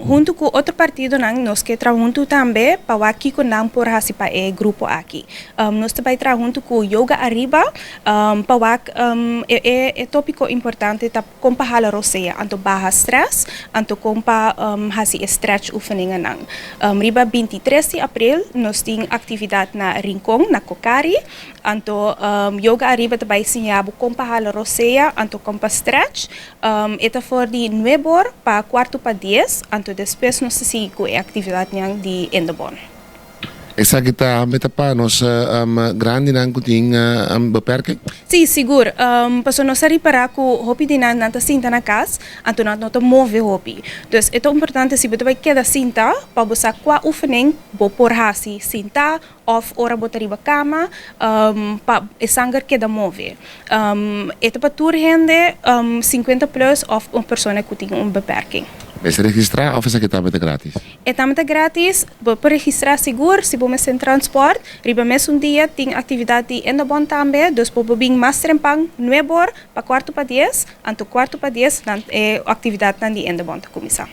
Huntu ku otro partidonan nos ke traha huntu tambe pa wak kiko nan por hasi pa e grupo aki. Nos ta bai traha huntu ku Yoga Ariba pa wak e tópiko importante ta kon pa hala rosea anto baha stress anto kon pa hasi e stretch oefeningennan. Riba 23 di aprel nos tin aktividat na Rincon na Cocari anto Yoga Ariba ta bai siña bo kon pa hala rosea anto kon pa stretch. E ta for di 9 or pa 9:45, anto despues nos ta sigui ku e aktividatnan di Indebon. Esaki ta meta pa nos grandinan ku tin beperking? Si, sigur. Paso nos a ripará ku hopi di nan nan ta sinta na kas, anto nan no ta move hopi. Dus e ta importante si bo ta bai keda sinta, pa bo sa kua oefening bo por hasi sinta òf ora bo ta riba kama, pa e sanger keda move. E ta pa tur hende 50 plus òf un persona ku tin un beperking. Mester registrá òf esaki tambe ta gratis? E tambe ta gratis, bo por registrá sigur si bo mester transport. Riba mesun dia tin aktividat di Indebon tambe, dus bo por bin mas trempan, 9 or pa 9:45, anto 9:45 nan e aktividatnan di Indebon ta kuminsá.